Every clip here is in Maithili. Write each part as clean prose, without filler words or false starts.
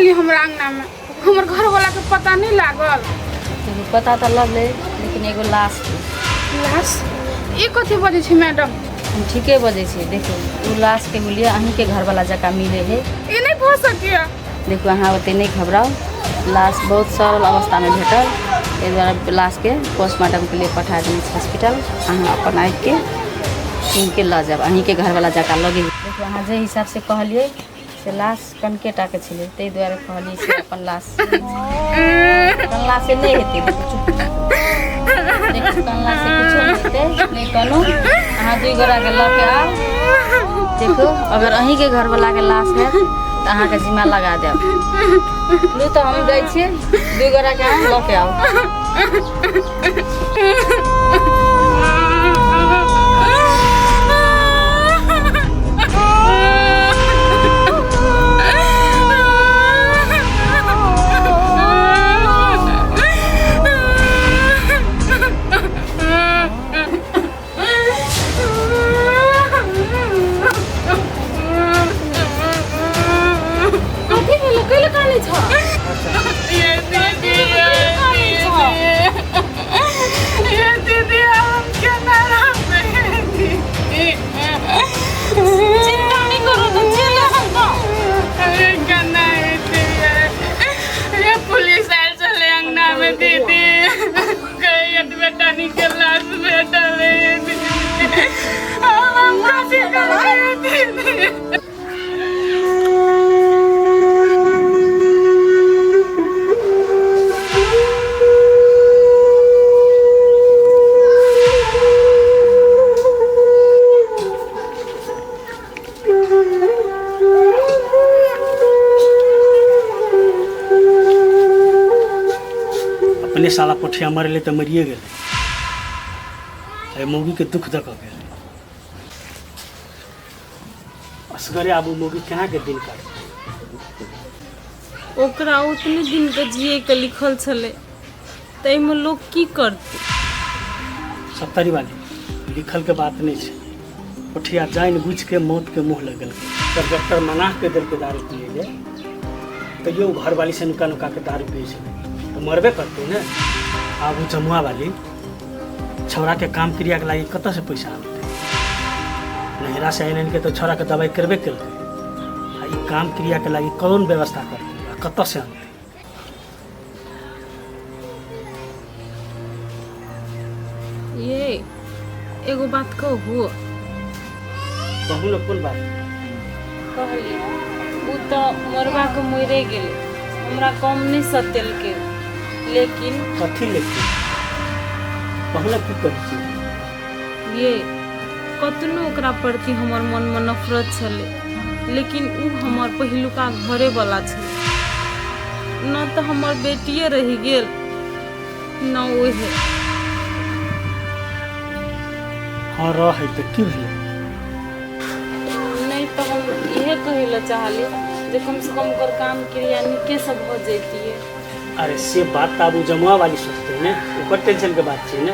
एली हमरा अङ्गनामे? हमर घरवालाके पता नहि लागल? देखू, पता तऽ लगलै, लेकिन एगो लाश छै। लाश? ई कथी बजै छी मैडम? हम ठीके बजै छी। देखू, ओ लाशके हुलिया अहीँके घरवाला जकाँ मिलै है। ई नहि भऽ सकैए। देखू, अहाँ ओते नहि घबराउ। लाश बहुत सरल अवस्थामे भेटल, एहि दुआरे लाशके पोस्टमार्टमके लिए पठा देने छी हॉस्पिटल। अहाँ अपन आबिके कीनके लऽ जायब, अहीँके घरवाला जकाँ लगै। देखू, अहाँ जाहि हिसाबसँ कहलियै से लाश कनके टाके छलै, ताहि दुआरे कहलियै से अपन लाश। कनला से नहि हेतै। चुप, देखू, कनला से किछो नहि हेतै। नहि कहलहुँ, अहाँ दुइ गोराके लऽ के आउ। देखू, अगर अहीँके घरवलाके लाश हैत तऽ अहाँके जिम्मा लगा देब। लू तऽ हम जाइ छी, दुइ गोराके अहाँ लऽ के आउ। कथी भेलो? कैले कानै छ? ये दीदी, ये दीदी, ये दीदी, हम केना रहबै दीदी? चिंता नहीं करो, तो चल हम तो अरे केना हेतै ये? पुलिस आयल छलै अंगना में दीदी, कही बेटा के लाश भेटल है दीदी। हम कथी करबै दीदी? अपने साला पोठिया मरले तऽ मरिए गेलै, एहि मौगीके दुख दऽ कऽ गेलै। असगरे आब ओ मौगी केना के दिन काटतै? ओकरा उतने दिनके जियैके लिखल छलै, ताहिमे लोक की करतै? सत्तरी वाली, लिखल के बात नहीं छै। पोठिया जानि बुझि के मौत के मुँह लग गेलकै। जब डॉक्टर मना के देलकै दारू पिए ले, तैयो ओ घरवाली से नुका नुका के दारू पिए छलै, तऽ मरबे करतै ने। आब ओ जमुआ वाली छौड़ा के काम क्रिया के लागि कतऽ से पैसा आनतै? नहिरा से आनि आनि के तऽ छौड़ा के दवाई करबे केलकै, आ ई काम क्रिया के लागि कौन व्यवस्था करतै आ कतऽ से आनतै? ये एगो बात कहू? कहू ने, कोन बात? कहली, ओ तऽ मरबाके मरे गेलै, हमरा कम नहि सतेलकै, लेकिन कथी लेकिन? कहू ने, की कहै छी? ये कतनो ओकरा प्रति हमर मनमे नफरत छलै, लेकिन ओ हमर पहिलुका घरेवला छलै। न तऽ हमर बेटिए रहि गेल न ओहे। हँ, रहै तऽ की भेलै? नहि तऽ हम इहे कहै लए चाहली जे कमसँ कम ओकर काम क्रिया नीकेसँ भऽ जैतियै। अरे से बात तऽ आब ओ जमुआ वाली सोचतै ने, ओकर टेंशन के बात छै ने।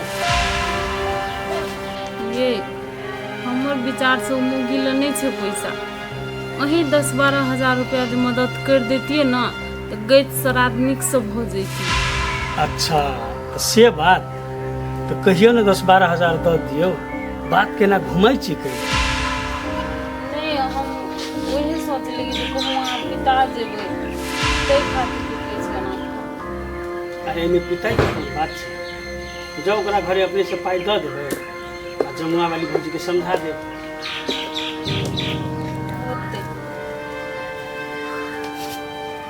ये हमर विचारसँ ओ मौगी लए नहि छै पैसा। अहीं 10-12 हजार रुपया जे मदद करि दैतियै ने तऽ गति श्राद्ध नीकसँ भऽ जैतियै। अच्छा, तऽ से बात तऽ कहियौ ने, 10-12 हजार दऽ दियौ। बात केना घुमै छी कहियौ। नहि, हम वही सोचली जे कहूँ अहाँ पिता जेबै, ताहि खातिर कहै छी अहाँके। अरे एहिमे पिताई के कोन बात छै? जाउ, ओकरा घरे अपने से पाइ दऽ देबै आ जमुआ वाली भौजीके समझा देब। होतै,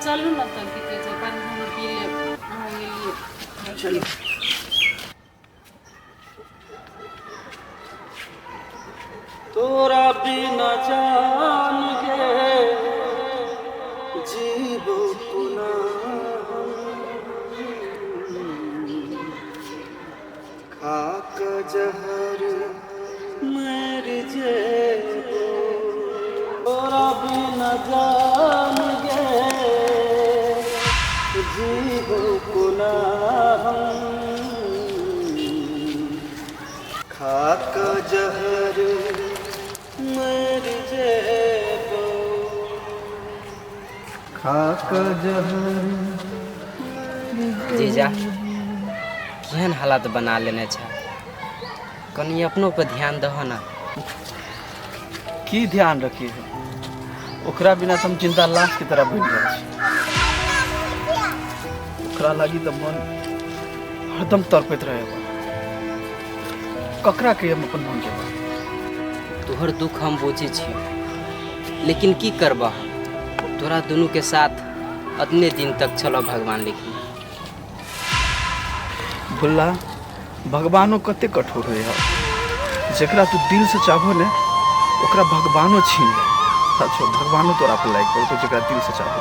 चलू ने तऽ की कहै छै, पानि हम पी लेब, अहाँ गेलियै। चलू। तोरा बिना जान गे जीबो कोना हम, खाक जहर मर जेबो। तोरा बिना जान गे जीबो कोना हम, खाक जहर मर जेबो। खा कऽ जहर। जीजा, केहन हालत बना लेने छै, कनि अपनो पर ध्यान दह ना। की ध्यान रखिए, ओकरा बिना तऽ हम जिंदा लाश के तरह बनि जाइ छी। ओकरा लागी तऽ मन हरदम तड़पैत रहे। ककरा के हम अपन मन के बात? तोहर दुख हम बुझै छी, लेकिन की करबह, तोरा दुनू के साथ अतने दिन तक छलो भगवान लिखने। भुल्ला, भगवानो कते कठोर होइ है। जकरा तू दिल से चाहो ने, ओकरा भगवानो छीन ले। अच्छा, भगवानो तोरा पर लाइक पड़तो जकरा दिल से चाहो।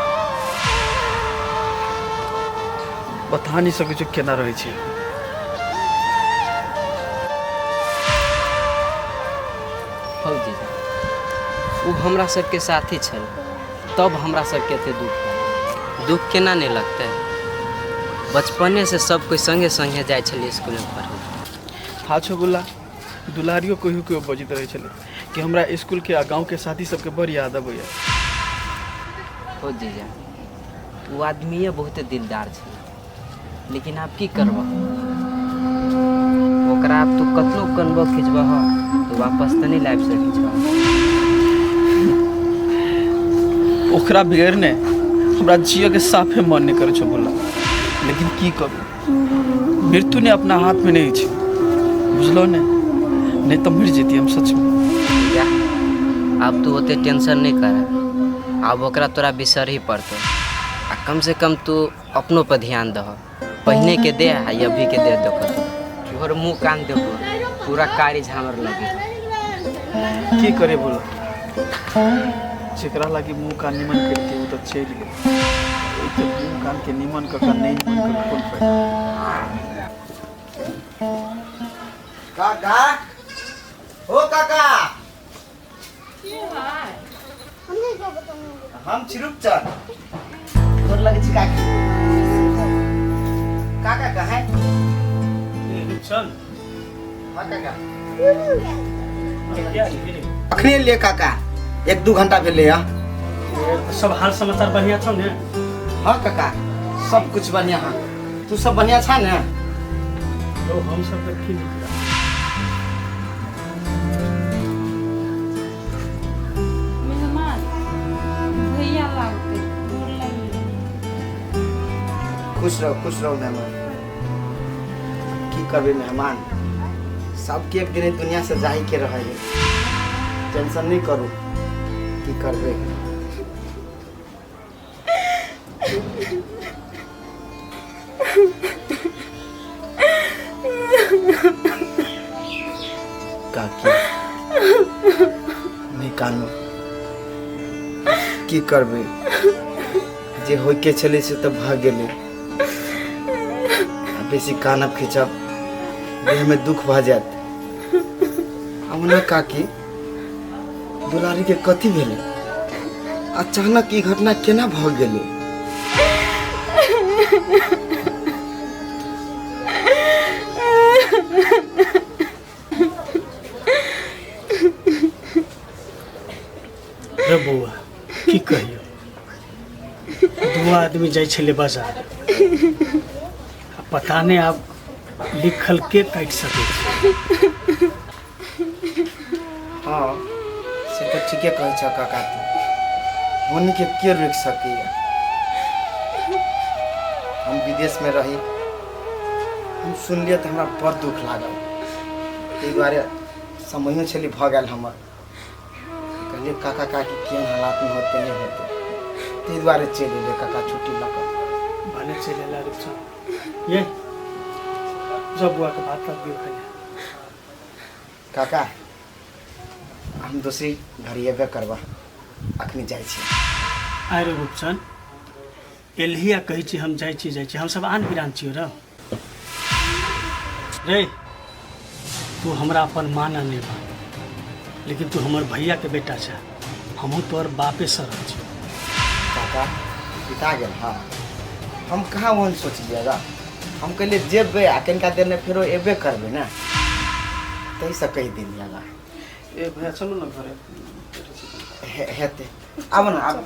बता नहीं सकै छी केना रहै छै। हौ जीजा, ओ हमरा सबके साथी छल, तब हमरा सबके एते दुख भेल। दुख केना नहि लगतै? बचपने से सब कोइ संगे संगे जाइ छलियै स्कूलमे पढ़ै। हाँ छौ गुल्ला, दुलारियो कहियो कहियो बजैत रहै छलै कि हमरा स्कूलके आ गाँवके साथी सबके बड़ याद अबैया। हो जीजा, ओ आदमीए बहुते दिलदार छै, लेकिन आब की करबह ओकरा? आब तू कतनो कनबह खिचबह तऽ वापस तऽ नहि लाबि सकै छह। ओकरा बगैर ने हमरा जियके साफे मन नहि करै छौ भोला, लेकिन की करू, मृत्यु ने अपना हाथमे नहि छै, बुझलो ने? नहि तऽ मरि जैती हम सचमे। जा, आब तू ओते टेंशन नहि कर। आब ओकरा तोरा बिसर ही पड़तौ आ कम से कम तू अपनो पर ध्यान दह। पहिने के दे आ अभी के दे देखो, तू तोहर मुँह कान देखो, पूरा कारी झामर लगे। की करे बोला, जेकरा लागी मुँह कान निमन करती ओ तऽ चलि गेल। ओहि तऽ मुँह कान के निमन कऽ कऽ नहि निमन कऽ कोन फायदा? काका, ओ काका। हम छी रूपचंद, गोर लगै छी काकी। काका कहाँ है? रूपचंद। हाँ काका। क्या रे? अखने लिए काका, 1-2 घंटा भेलै हँ। सब हाल समाचार बढ़िया छौ ने? हाँ काका, सब कुछ बढ़िया है। तू सब बढ़िया छा ने? तो हम सब तऽ की निकला। मेहमान भैया लागते, गोर लागिए। खुश रहो, खुश रहो मेहमान। की करबै मेहमान, सबके एक दिन एहि दुनिया से जाही के रहे है। टेंशन नहीं करू, की करबै। काकी, नहीं कानू, की करबै, जे होइके छलै से तऽ भऽ गेलै। आ बेसी कानब खिचब, देहमे दुख भऽ जायत। आ ओना काकी, दुलारीके कथी भेलै? अचानक ई घटना केना भऽ गेलै? रे बौआ, की कहियौ, दू आदमी जाइ छलै बाजार आ पता नहि आब लिखल के काटि सकै छै। हाँ, से तऽ ठीके कहै छह काका तू। होनीके के रोकि सकैया? हम विदेशमे रही, हम सुनलियै तऽ हमरा बड़ दुख लागल। ताहि दुआरे समयो छलै भऽ गेल हमर। कहलियै काका काकी केहन हालातमे होतै नहि होतै, ताहि दुआरे चलि एलियै काका छुट्टी लऽ कऽ। भने चलि एला रूपचंद। ये जब बौआके भात तात दियौ खाइ। काका, हम दोसरी घड़ी एबे करबा, अखनी जाइ छी। आइ रे रूपचंद, एलही आ कहै छी हम जाइ छी जाइ छी, हमसब आन बिरान छियौ रौ। रे तू हमरा अपन माना नहि मान, लेकिन तू हमर भैया के बेटा छ, हमहूँ तोहर बापे सर छी। काका बिता गेल। हाँ, हम कहाँ ओहन सोचलियै रा। हम कहलियै जेबै आ कनिका देरमे फेरो एबे करबै ने, ताहिसँ कहि देलियै रा। ए भैया, चलू ने घरे। हेतै, आब ने आब।